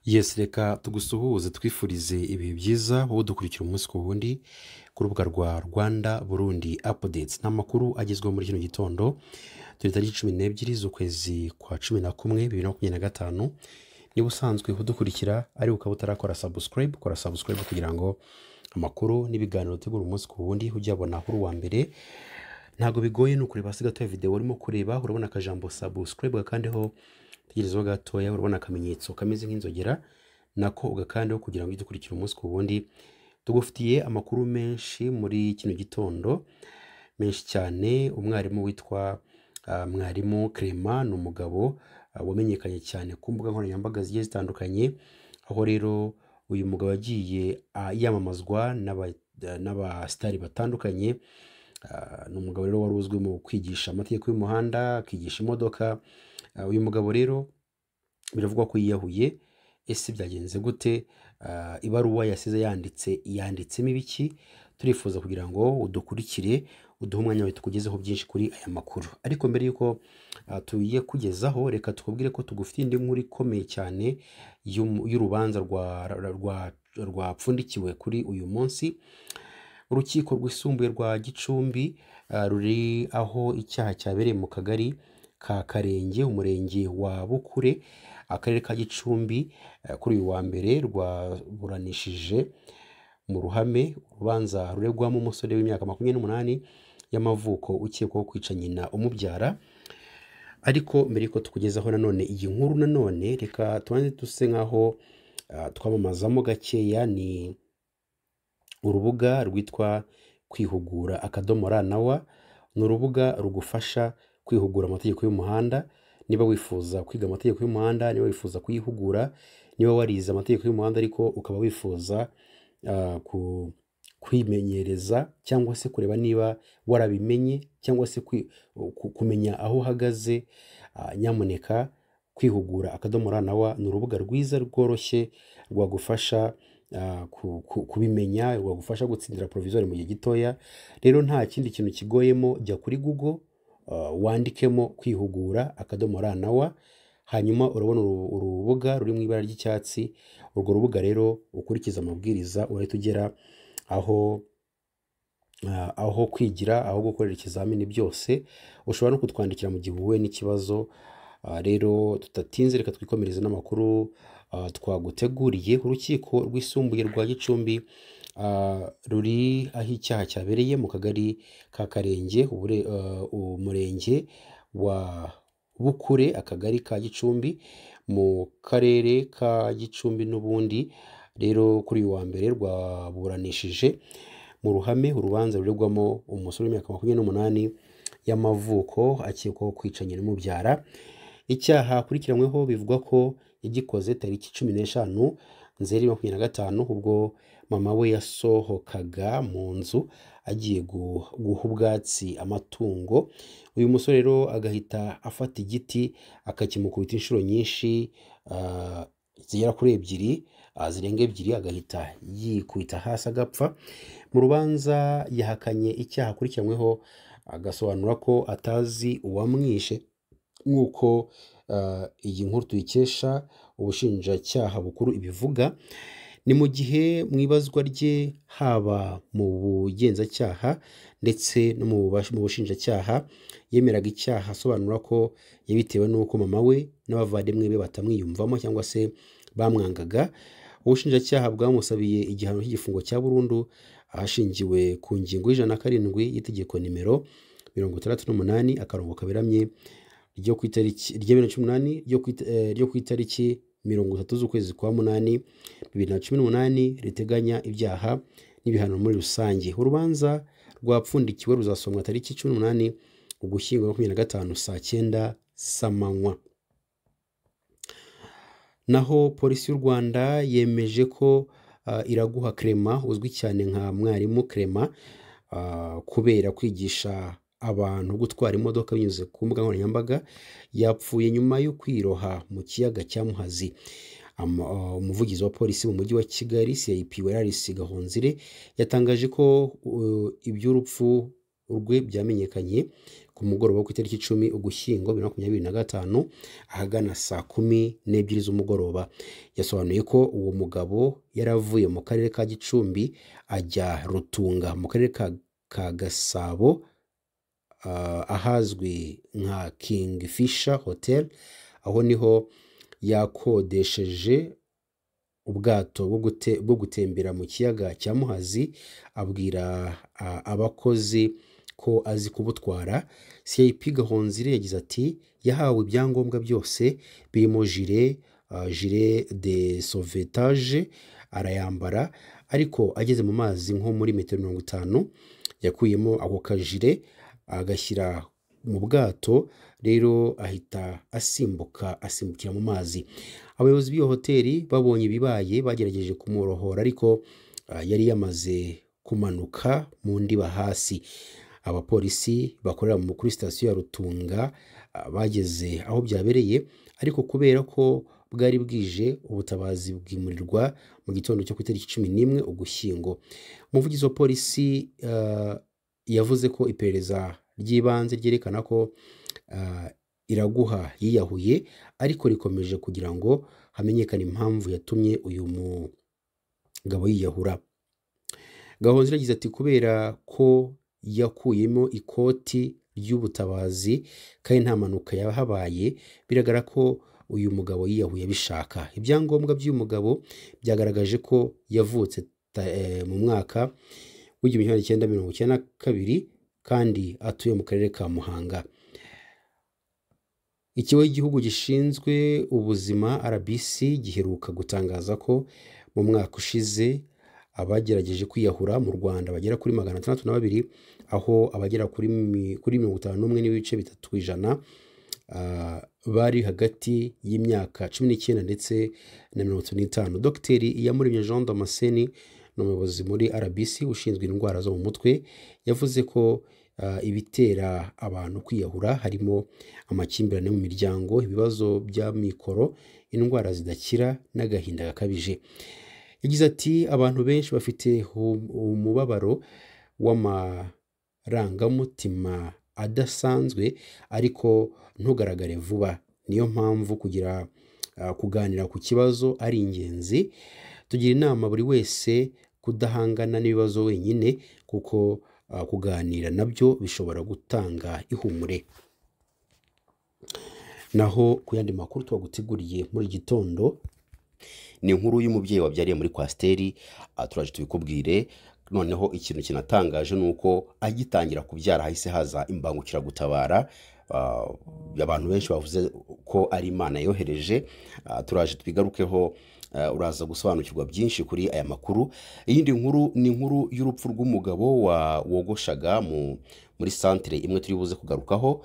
Yes, reka tugusuhuze twifurize ibihe byiza wowe udukurikira umunsi ku wundi ku rubuga rwa Rwanda Burundi Updates. Ni amakuru agezweho muri kino gitondo, turi tariki 12 z'ukwezi kwa 11 2025. Niba usanzwe udukurikira ariko ukaba utarakora subscribe, kora subscribe kugira ngo amakuru n'ibiganiro dutegura umunsi ku wundi ujye uyabona kuri uwa mbere. Ntabwo bigoye, ni ukureba hasi gatoya video urimo kureba, urabona akajambo subscribe, gakandeho, tegerezaho gatoya, urabona akamenyetso kameze nk'inzogera, nako ugakandeho kugira ngo ujye udukurikira umunsi ku wundi. Tugufitiye amakuru menshi muri kino gitondo, menshi cyane. Umwarimu witwa Mwarimu Clement ni umugabo wamenyekanye cyane ku mbuga nkoranyambaga zigiye zitandukanye, aho rero uyu mugabo yagiye yamamazwa n'abasitari batandukanye. Ni umugabo rero wari uzwi mu kwigisha amategeko y'umuhanda, akigisha imodoka. Uyu mugabo rero biravugwa ko yiyahuye. Ese byagenze gute? Ibaruwa yasize yanditse yanditsemo ibiki? Turifuza kugira ngo udukurikire, uduhe umwanya wawe tukugezeho byinshi kuri aya makuru. Ariko mbere y'uko tugiye kugezaho, reka tukubwire ko tugufitiye indi nkuru ikomeye cyane y'urubanza rwapfundikiwe kuri uyu munsi. Urukiko rwisumbuye rwa Gicumbi ruri aho icyaha cyabereye mu kagari ka Karenge, umurenge wa Bukure, akarere ka Gicumbi, kuri uyu wa mbere rwaburanishije mu ruhame urubanza ruregwamo umusore w'imyaka 28 y'amavuko ukekwaho kwica nyina umubyara. Ariko mbere y'uko tukugezaho nanone iyi nkuru, nanone reka tubanze duse nk'aho twamamazamo gakeya. Ni urubuga rwitwa kwihugura akadomo ra na wa, ni urubuga rugufasha kwihugura amategeko y'umuhanda. Niba wifuza kwiga amategeko y'umuhanda, niba wifuza kuyihugura, niba warize amategeko y'umuhanda ariko ukaba wifuza kwimenyereza cyangwa se kureba niba warabimenye cyangwa se kumenya aho uhagaze, nyamuneka kwihugura akadomo ra na wa ni urubuga rwiza rworoshye rwagufasha kubimenya, rwagufasha gutsindira provisoire mu gihe gitoya. Rero nta kindi kintu kigoyemo, jya kuri Google wandikemo kwihugura akadomo ra na wa, hanyuma urabona urubuga ruri mu ibara ry'icyatsi. Urwo rubuga rero ukurikiza amabwiriza urahita ugera aho kwigira, aho gukorera ikizamini byose. Ushobora no kutwandikira mu gihe uhuye n'ikibazo. Rero tudatinze reka twikomereze n'amakuru twaguteguriye. Urukiko rwisumbuye rwa Gicumbi ruri aho icyaha cyabereye mu kagari ka Karenge, umurenge wa Bukure, akagari ka Gicumbi, mu karere ka Gicumbi n'ubundi. Rero kuri uyu wa mbere rwaburanishije mu ruhame urubanza ruregwamo umusore w'imyaka 28 y'amavuko akekwaho kwica nyina umubyara. Icyaha akurikiranyweho bivugwa ko yagikoze tariki 15 Nzeri 25, ubwo mama we yasohokaga mu nzu agiye guha ubwatsi amatungo. Uyu musore rero agahita afata igiti akakimukubita inshuro nyinshi zigera kuri ebyiri, zirenga ebyiri, agahita yikubita hasi agapfa. Mu rubanza yahakanye icyaha akurikiranyweho, agasobanura ko atazi uwamwishe, nk'uko iyi nkuru tuyikesha ubushinjacyaha bukuru ibivuga. Ni mu gihe mu ibazwa rye haba mu bugenzacyaha ndetse no mu bushinjacyaha yemeraga icyaha, asobanura ko yabitewe n'uko mama we n'abavandimwe be batamwiyumvamo cyangwa se bamwangaga. Ubushinjacyaha bwamusabiye igihano cy'igifungo cya burundu ahashingiwe ku ngingo y'107 y'itegeko nimero 68 akarongo kaberamye ryo ku itariki rya 2018 ryo ku itariki 30 z'ukwezi kwa 8 2018 riteganya ibyaha n'ibihano muri rusange. Urubanza rwapfundikiwe ruzasomwa tariki 18 Ugushyingo 25 saa 9 z'amanywa. Naho polisi y'u Rwanda yemeje ko Iraguha Clement uzwi cyane nka Mwarimu Clement kubera kwigisha abantu gutwara imodoka binyuze ku mbuga nkoranyambaga, yapfuye nyuma yo kwiroha mu kiyaga cya Muhazi. Umuvugizi wa polisi mu mujyi wa Kigali CIP Weraris Gahonzire yatangaje ko iby'urupfu rwe byamenyekanye ku mugoroba wo ku itariki 10 Ugushyingo 2025 ahagana saa 12 z'umugoroba. Yasobanuye ko uwo mugabo yaravuye mu karere ka Gicumbi ajya Rutunga mu karere ka Gasabo, ahazwi nka Kingfisher Hotel, aho niho yakodesheje ubwato bwo gutembera mu kiyaga cya Muhazi, abwira abakozi ko azi kubutwara. CIP Gahonzire yagize ati yahawe ibyangombwa byose birimo gilet de sauvetage arayambara, ariko ageze mu mazi nko muri metero 50 yakuyemo ako kajire agashyira mu bwato, rero ahita asimbukira mu mazi. Abayobozi b'iyo hoteli babonye ibibaye bagerageje kumworohora, ariko yari yamaze kumanuka mu ndiba hasi. Abapolisi bakorera kuri sitasiyo ya Rutunga bageze aho byabereye, ariko kubera ko bwari bwije ubutabazi bwimurirwa mu gitondo cyo ku itariki 11 Ugushyingo. Umuvugizi wa polisi yavuze ko iperereza ry'ibanze ryerekana ko Iraguha yiyahuye, ariko rikomeje kugira ngo hamenyekane impamvu yatumye uyu mugabo yiyahura. Gahonzire yagize ati kubera ko yakuyemo ikoti ry'ubutabazi kandi nta mpanuka yahabaye, biragaragara ko uyu mugabo yiyahuye abishaka. Ibyangombwa by'uyu mugabo byagaragaje ko yavutse mu mwaka w'1992 kandi atuye mu karere ka Muhanga. Ikigo cy'igihugu gishinzwe ubuzima RBC giheruka gutangaza ko mu mwaka ushize abagerageje kwiyahura mu Rwanda bagera kuri 602, aho abagera kuri 51.3% bari hagati y'imyaka 19 ndetse na 35. Dr Iyamuremye Jean Damascene ni umuyobozi muri RBC ushinzwe indwara zo mu mutwe, yavuze ko ibitera abantu kwiyahura harimo amakimbirane mu miryango, ibibazo bya mikoro, indwara zidakira n'agahinda gakabije. Yagize ati abantu benshi bafite umubabaro w'amarangamutima adasanzwe ariko ntugaragare vuba, niyo mpamvu kugira kuganira ku kibazo ari ingenzi. Tugira inama buri wese kudahangana n'ibibazo wenyine, kuko kuganira nabyo bishobora gutanga ihumure. Naho ku yandi makuru twaguteguriye muri gitondo ni inkuru y'umubyeyi wabyariye muri kwasiteri, turaje tubikubwire. Noneho ikintu kinatangaje ni uko agitangira kubyara hahise haza imbangukiragutabara. Abantu benshi bavuze ko ari Imana yohereje. Turaje tubigarukeho, uraza gusobanukirwa byinshi kuri aya makuru. Iyindi nkuru ni inkuru y'urupfu rw'umugabo wogoshaga muri santere imwe turi buze kugarukaho.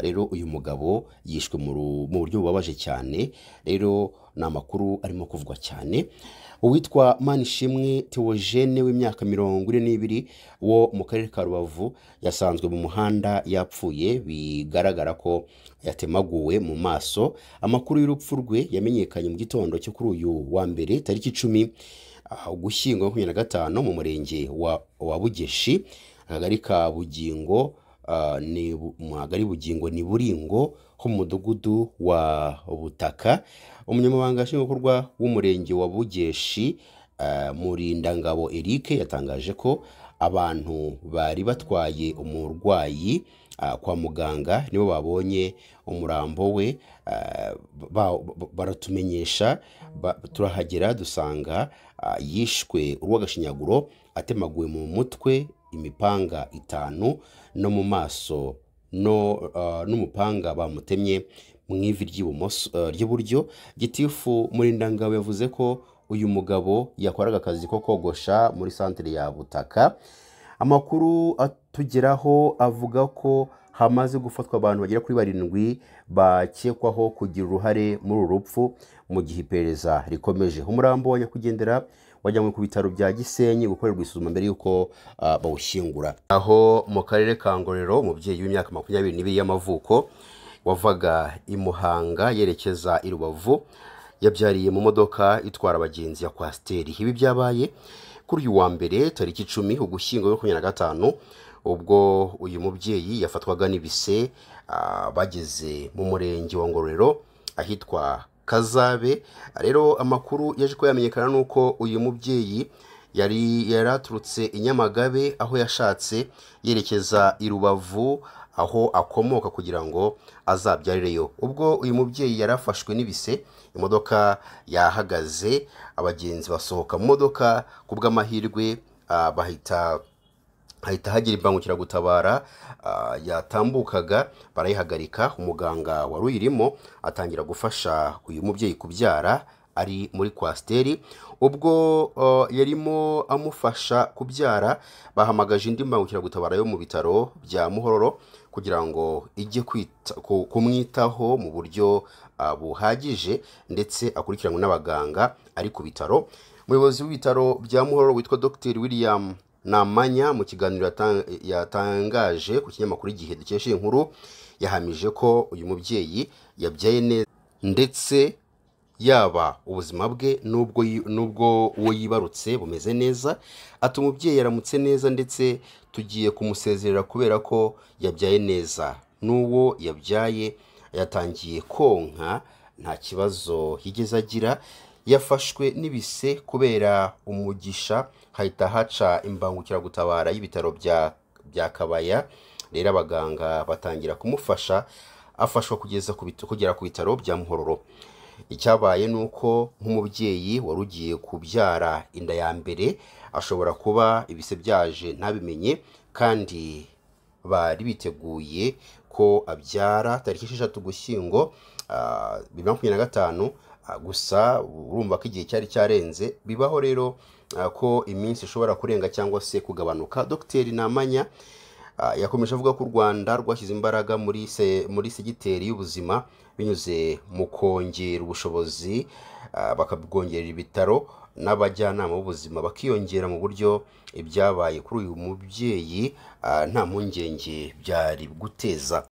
Rero uyu mugabo yishwe mu buryo bubabaje cyane, rero ni amakuru arimo kuvugwa cyane. Uwitwa Manishimwe Theogene w'imyaka 42 wo mu karere ka Rubavu yasanzwe mu muhanda yapfuye, bigaragara ko yatemaguwe mu maso. Amakuru y'urupfu rwe yamenyekanye mu gitondo cyo kuri uyu wa mbere tariki 10 Ugushyingo 2025 mu murenge wa Bugeshi, akagari ka Bugingo, ni mu kagari Bugingo ni Buringo ho mu mudugudu wa Butaka. Umunyamabanga nshingwabikorwa w'umurenge wa Bugeshi, Murindangabo Eric, yatangaje ko abantu bari batwaye umurwayi kwa muganga nibo babonye umurambo we, baratumenyesha, turahagera dusanga yishwe urw'agashinyaguro, atemaguwe mu mutwe imipanga 5 no mu maso n'umupanga bamutemye mu ivi ry'ibumoso ry'iburyo. Gitifu Murindangabo yavuze ko uyu mugabo yakoraga akazi ko kogosha muri santere ya Butaka. Amakuru atugeraho avuga ko hamaze gufatwa abantu bagera kuri 7 bakekwaho kugira uruhare muri uru rupfu mu gihe iperereza rikomeje. Umurambo wa nyakwigendera wajyanywe ku bitaro bya Gisenyi gukorerwa isuzuma mbere y'uko bawushyingura. Aho mu karere ka Ngororero, umubyeyi w'imyaka 22 y'amavuko wavaga i Muhanga yerekeza i Rubavu yabyariye mu modoka itwara abagenzi ya kwasiteri. Ibi byabaye kuri uyu wa mbere tariki 10 Ugushyingo 2025 Ubwo uyu mubyeyi yafatwaga n'ibise bageze mu murenge wa Ngororero ahitwa Kazabe. Rero amakuru yaje ko yamenyekana nuko uyu mubyeyi yari yaraturutse i Nyamagabe aho yashatse yerekeza i Rubavu aho akomoka kugira ngo azabyarireyo. Ubwo uyu mubyeyi yarafashwe n'ibise, imodoka yahagaze, abagenzi basohoka mu modoka, ku bw'amahirwe bahita hahita hagira imbangukiragutabara yatambukaga barayihagarika. Umuganga wari uyirimo atangira gufasha uyu mubyeyi kubyara ari muri kwasiteri. Ubwo yarimo amufasha kubyara, bahamagaje indi mbangukiragutabara yo mu bitaro bya Muhororo kugira ngo ijye kumwitaho mu buryo buhagije ndetse akurikiranwe n'abaganga ari ku bitaro. Umuyobozi w'ibitaro bya Muhororo witwa Dr William Namanya, mu kiganiro yatangaje ku kinyamakuru Igihe dukesha iyi nkuru, yahamije ko uyu mubyeyi yabyaye neza ndetse yaba ubuzima bwe n'ubwo uwo yibarutse bumeze neza. Ati umubyeyi yaramutse neza ndetse tugiye kumusezerera kubera ko yabyaye neza, n'uwo yabyaye yatangiye konka nta kibazo yigeze agira. Yafashwe n'ibise kubera umugisha hahita haca imbangukiragutabara y'ibitaro bya Kabaya. Rero abaganga batangira kumufasha, afashwa kugeza kugera ku bitaro bya Muhororo. Icyabaye ni uko nk'umubyeyi wari ugiye kubyara inda ya mbere ashobora kuba ibise byaje ntabimenye, kandi bari biteguye ko abyara tariki 6 Ugushyingo 2025. Gusa urumva ko igihe cyari cyarenze. Bibaho rero ko iminsi ishobora kurenga cyangwa se kugabanuka. Dr Namanya yakomeje avuga ko u Rwanda rwashyize imbaraga muri segiteri y'ubuzima binyuze mu kongera ubushobozi, bakabwongerera ibitaro n'abajyanama b'ubuzima bakiyongera, mu buryo ibyabaye kuri uyu mubyeyi nta mpungenge byari guteza.